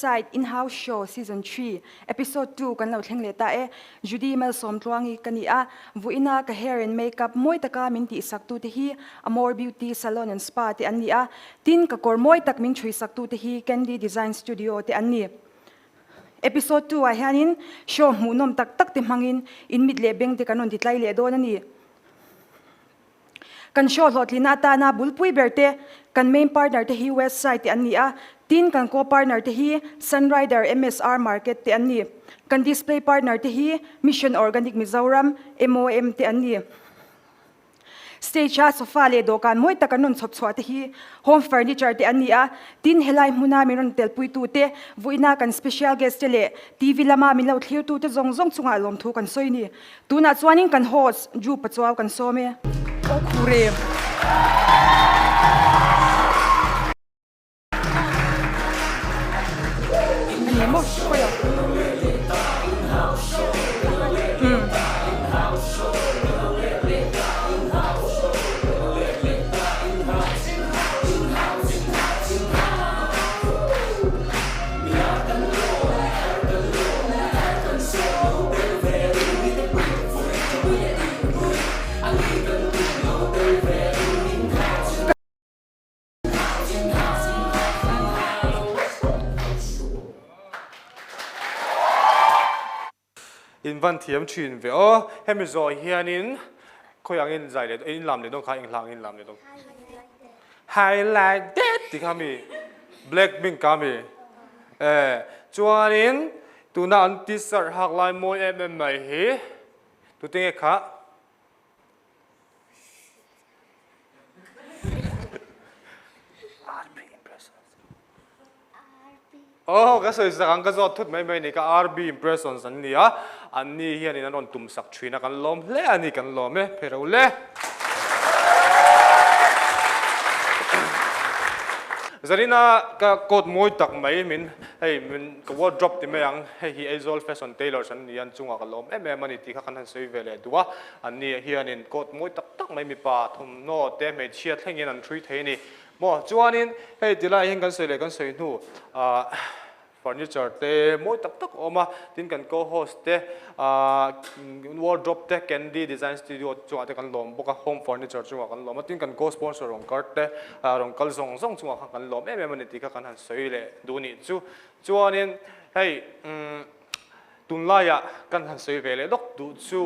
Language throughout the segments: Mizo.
Westside In-House Show Season 3 Episode 2 kan lo thleng leh ta e. Judy Malsawmtluangi ka ni a, vuina ka hair and makeup mawi taka min tihsak tute hi Amor Beauty Salon and Spa te an ni a, tin ka kawr mawi tak min chhuisak tute hi Candy Design Studio te an ni. Episode 2 ah hianin show hmuhnawm tak tak te hmangin in mit leh beng te kan rawn ti tlai leh dawn a ni. Kan show hlawhtlina atana bulpui ber te kan main partner te hi Westside te an ni a, tin kan co-partner te hi Sunrider MSR Market te an ni. Kan display partner te hi Mission Organic Mizoram, MOM, te an ni. Stage a sofa leh dawhkan mawi tak an rawn chhawp chhuah te hi home furniture te an ni a, tin helai hmuna min rawn telpuitu te, vuina kan special guest te leh TV lama min lo thlirtu te zawng zawng chungah lawmthu kan sawi ni. Tunah chuanin kan host Drew Pachuau kan sawm e. Aw khur em. Ani maw hruai ang. Umm. In van thiam thin ve aw. Hemi zawh hianin khawi angin zai leh in lam leh dawn kha eng hla angin lam leh dawn. I like that ti kha mi Black Pink ka mi eh chuanin tuna an t-shirt hak lai mawi em em mai hi tute nge kha Oh, ka sawi sak ang ka zawt thut mai mai ni ka RB Impressions an ni a, an ni hianin an rawn tum sak thin a, kan lawm hle a ni, kan lawm e, phei ro le. Zarina ka coat mawi tak mai min hei min ka wardrobe ti mai ang, hei hi Aizawl Fashion Tailors an ni a, an chungah ka lawm em em a ni tih kha kan han sawi ve leh duh a, an ni hianin coat mawi tak tak mai mipa thawmhnaw te hmeichhia thlengin an hrui thei a ni. Maw, chuanin hei ti laiah hian kan sawi leh kan sawi hnu ah furniture te mawi tak tak a awm a, tin kan co-host te ah wardrobe te Candy Design Studio chungah te kan lawm bawk a, home furniture chungah kan lawm a, tin kan co-sponsor rawn kar te ah rawn kal zawng zawng chungah khan kan lawm em em a ni tih kha kan han sawi leh duh nih chu. Chuanin hei umm tunlaiah kan han sawi ve leh lawk duh chu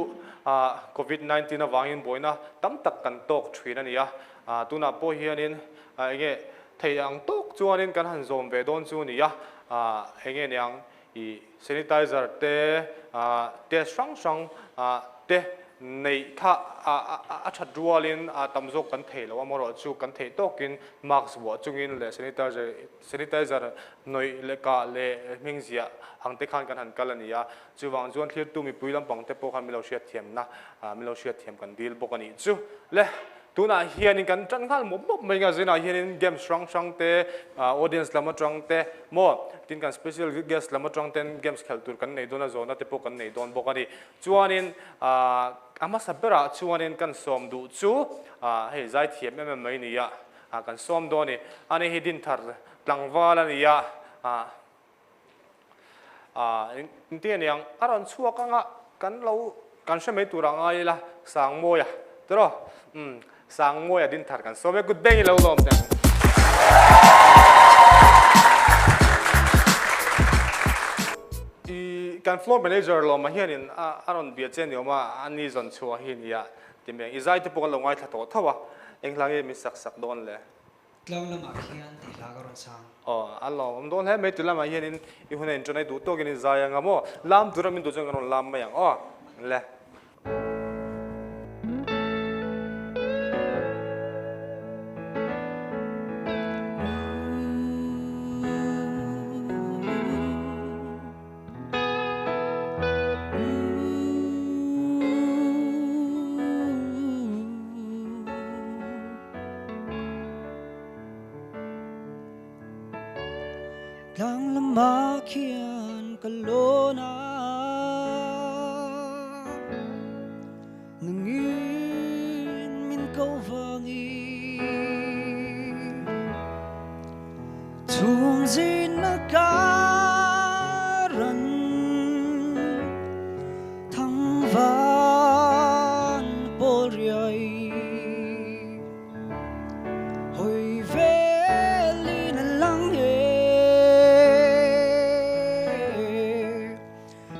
ah covid 19 avangin buaina tam tak kan tawk thin a ni a, Ah tunah pawh hianin ah enge thei ang tawk chuanin kan han zawm ve dawn chu nia, ah enge niang ih sanitizer te ah test hrang hrang ah te neih kha ah a that rualin ah tam zawk kan thei lo amarawh chu kan theih tawkin mask vuah chungin leh sanitizer sanitizer hnawih leh kah leh hming ziah ang te khan kan han kal a ni a, chuvang chuan thlirtu mipui lampang te pawh khan min lo hriatthiamna ah min lo hriatthiam kan dil bawk a nih chu le. Tunah hianin kan tan nghal mawp mawp mai nga zinah hianin games hrang hrang te audience lam atang te maw tin kan special guest lam atang ten games khelh tur kan nei dawn a zawhna te pawh kan nei dawn bawk a ni. Chuanin a hmasa berah chuanin kan sawm duh chu hei zaithiam em em mai nia kan sawm dawn a ni. Ani hi Dinthar tlangval a ni a. Engtin a niang a rawn chhuak anga kan lo kan hre mai tur ah ngai ila Sangmawia tiraw umm Sangmawia Dinthar kan sawm e good beng i lo lawm teh ang. I kan floor manager lawma hianin a rawn bia che a ni awm a ani zawn chhuah hi nia ti mai ang i zai te pawh kan lo ngaithla tawh tho a eng hla nge min sak sak dawn le. Tlang lamah khian tih hla ka rawn sang. Aw, a lawmawm dawn hle mai. Ti lamah hianin i hun a inṭan a, i duh tawkin i zai anga maw? Lam tura min duh chuan kan rawn lam mai ang aw. Le. Tlang lamah khian ka lawn a, nangin min ko vangin chhung zin a kar.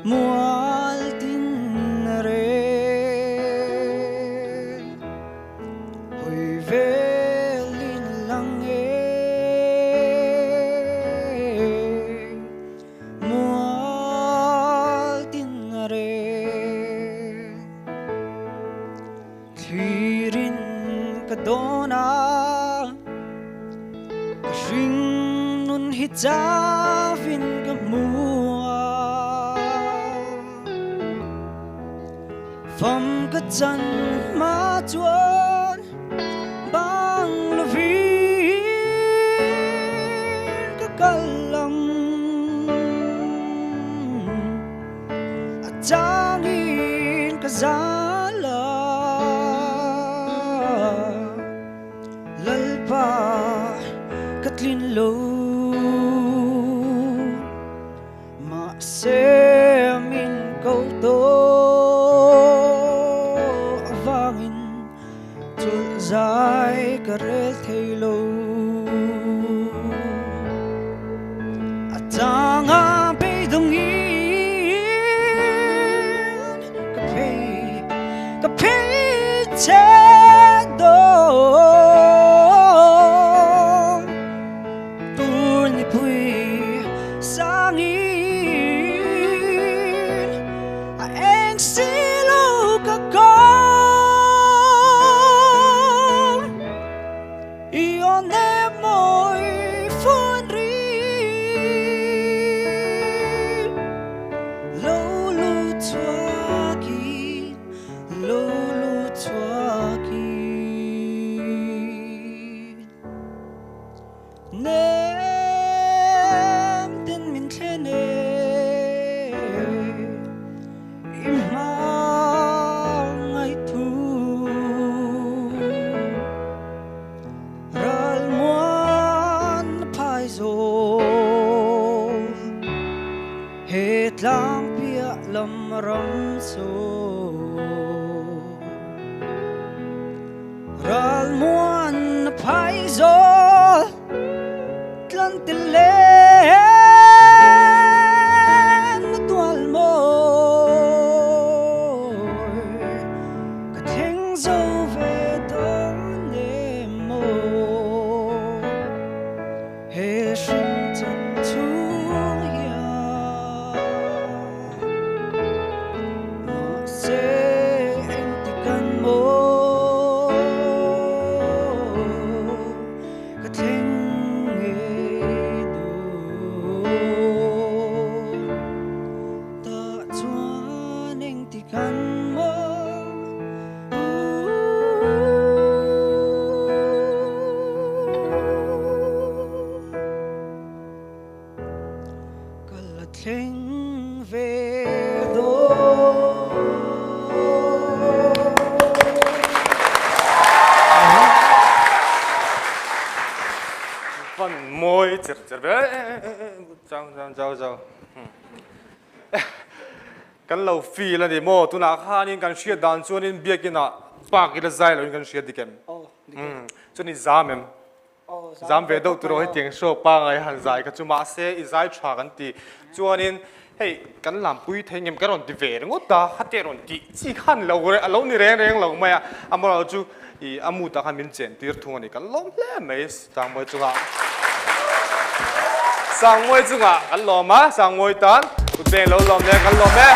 Mual tin a reh. Hawi velin a lang e. Mual tin a reh. Thlirin ka dawn a, ka hring nun hi chavin ka hmu a. Fam ka chan hma chuan bang lovin ka kal ang. A changin ka zal a, Lalpa ka tlin lo. Mahse min ko tawh avangin chawlh zai ka rel thei lo. A changa beidawngin ka phei ka phei che dawn tur nipui sangin a eng si lo ka kawng. I aw nem mawi phun ri lo lut chhuakin lo lut chhuakin nem ten min thlen e i hmangaih thu. Ral muan phai zawl he tlang piah lam ram saw. Ral muan phai zawl tlan ti len na tual mawi ka thleng zo ve dawn em maw he hring chan chhung hian mahse engti kan maw ka thleng ngei dawn tah chuan engti kan maw. Ka la thleng ve dawn. Van mawi cher cher ve chang chang chau chau. Kan lo feel a ni maw? Tunah khanin kan hriat dan chuanin biakinah park ila zai loin kan hriat dik em? Chuan i zam em? Zam ve deuh tur aw hetiang show pangai han zai kha chu mahse i zai tha kan ti. Chuanin hei kan lampui thei ngem ka rawn ti ve ringawt a, khate rawn tih chi khan lo a lo ni reng reng lo mai a, amaherawhchu chu i a mood ah khan min chen tir thung a ni. Kan lawm hle mai Sangmawi chungah. Sangmawi chungah kan lawm a, Sangmawi tan kut beng lo lawm le kan lawm e.